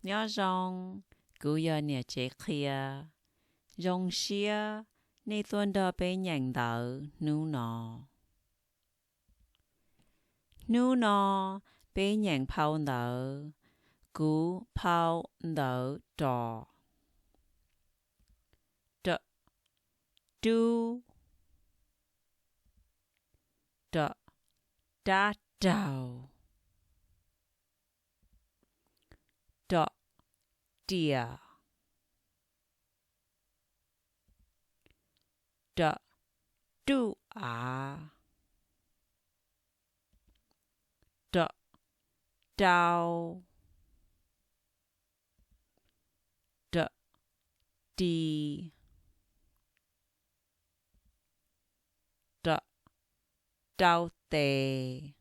Nyob zoo, kuv yog niam tsev qhia. Zoo siab nej tuaj nrog peb nyeem ntawv hnub no. Hnub no peb nyeem phau ntawv Kuv phau ntawv ros. Rom, rub, rom, rab raug, rom, riam, rom, ruj av, rom, rau, rom, ri, rom, rau tes,